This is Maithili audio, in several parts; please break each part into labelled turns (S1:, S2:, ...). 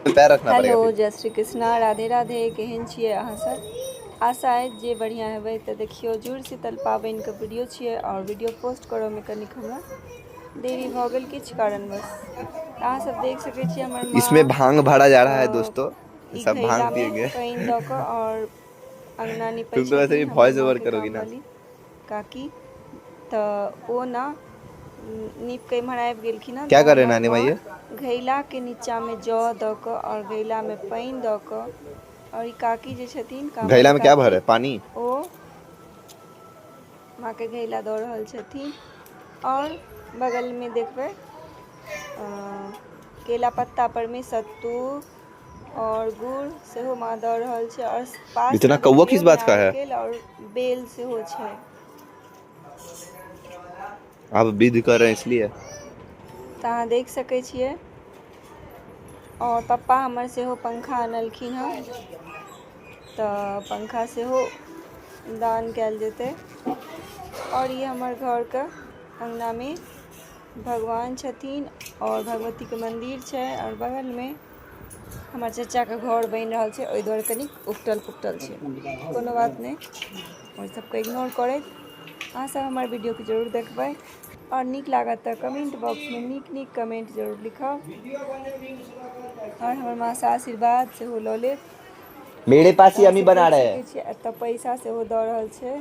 S1: पैर रखना पड़ेगा।
S2: हेलो
S1: फिर
S2: जय श्री कृष्णा, राधे राधे। केहन छियै अहाँ सब? आशा अछि जे बढ़िआँ हेबै। तऽ देखियौ, जुड़ शीतल पाबनिके वीडियो छियै आओर वीडियो पोस्ट करऽमे कनिक हमरा देरी भऽ गेल किछु कारणवश। तऽ अहाँ सब देख सकै छियै हमर माँ
S1: इसमें भांग भरा जा रहा है दोस्तों,
S2: ई
S1: सब भांग
S2: घैलामे
S1: पियेंगे।
S2: पानि दऽ कऽ आओर अङ्गना नीपै
S1: तुम तो वैसे भी
S2: छथिन हमर
S1: वॉइस ओवर
S2: माँके
S1: करोगी ना।
S2: कामवाली काकी। तऽ ओ ने नीप कऽ इम्हर आबि गेलखिन हँ।
S1: क्या
S2: तऽ
S1: कर रहे
S2: हमर
S1: नानी
S2: माँ
S1: माई ये?
S2: घैलाके नीचाँमे जौ दऽ कऽ आओर घैलामे पानि दऽ कऽ आओर ई काकी जे छथिन, कामवाली
S1: घैला में क्या
S2: काकी,
S1: भर है? पानी?
S2: ओ माँके घैला दऽ रहल छथिन। आओर बगलमे देखबै केला पत्ता परमे सत्तू आओर गुड़ सेहो माँ दऽ रहल छै। आओर
S1: इतना
S2: पासमे
S1: कौवा
S2: देखियौ
S1: किस बात का है?
S2: नारिकेल आओर बेल सेहो छै।
S1: आप विध कर रहे हैं इसलिए।
S2: तऽ अहाँ देख सकै छियै। आओर पप्पा हमर सेहो पंखा अनलखिन हँ, तऽ पंखा सेहो दान कयल जेतै। आओर ई हमर घरके अङ्गनामे भगवान छथिन आओर भगवतीके मन्दिर छै। आओर बगलमे हमर चचाके घर बनि रहल छै, ओहि दुआरे कनिक उपटल पुपटल छै। कोनो बात नहि, ओहि सबके इग्नोर करैत अहाँ सब हमर वीडियोके जरूर देखबै। आओर नीक लागत तऽ कमेंट बॉक्समे नीक नीक कमेंट जरूर लिखब। आओर हमर माँसँ आशीर्वाद सेहो लऽ लेब।
S1: मेरे पास ही
S2: अहाँ
S1: अम्मी
S2: सब
S1: बना
S2: देख
S1: रहे हैं।
S2: सकै छियै, एतऽ पैसा सेहो दऽ रहल छै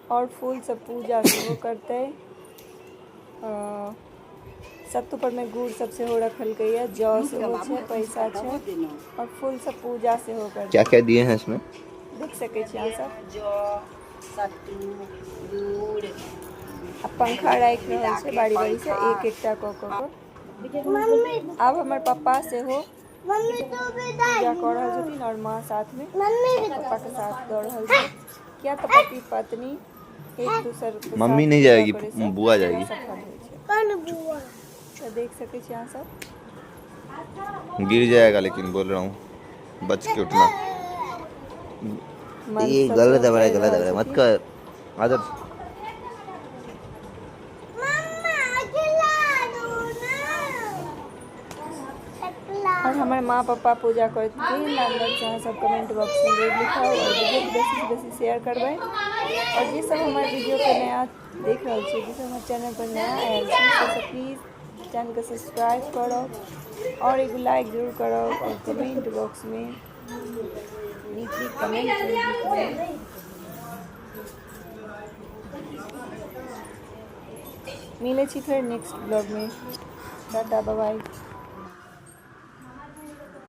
S2: आओर फूलसँ पूजा सेहो करतै। सत्तू परमे गुड़ सब सेहो रखलकैया, जौ सेहो छै, पैसा छै आओर फूलसँ पूजा सेहो
S1: क्या
S2: करतै।
S1: क्या दिए हैं इसमें?
S2: देख सकै छी अहाँ सब।
S3: जौ, सत्तू, गुड़
S2: आ पंखा राखि रहल छै बारी बारीसँ एक एकटा कऽ कऽ कऽ। आब हमर पप्पा सेहो पूजा कऽ रहल छथिन आओर माँ साथमे पप्पाके साथ दऽ रहल छै, किया तऽ पति पत्नी एक दोसरके
S1: मम्मी
S2: साथ
S1: नहीं
S2: पूजा
S1: जाएगी,
S2: करैसँ
S1: बुआ
S2: पूजा
S1: जाएगी।
S2: सफल होइ छै। तऽ देख सकै छी अहाँ सब।
S1: गिर जाएगा लेकिन बोल रहा हूँ, बच के उठना।
S2: मंत्र
S1: ये
S2: सब
S1: गलत
S2: सेहो
S1: है भाई,
S2: पढ़ि
S1: गलत
S2: रहल
S1: है, मत
S2: छथिन।
S1: कर आदत।
S2: आओर हमर माँ पप्पा पूजा करैत केहन लागल से अहाँ सब कमेंट बॉक्समे जरूर लिखब आओर वीडियोके बेसीसँ बेसी शेयर करबै। आओर जे सब हमर वीडियोके नया देख रहल छी, जे सब हमर चैनल पर नया आयल छी, से सब प्लीज चैनलके सब्सक्राइब करब आओर एगो लाइक जरूर करब आओर कमेंट बॉक्समे नीक नीक कमेंट जरूर लिखबै। मिलै छी फेर नेक्स्ट ब्लॉगमे। Tata, bye.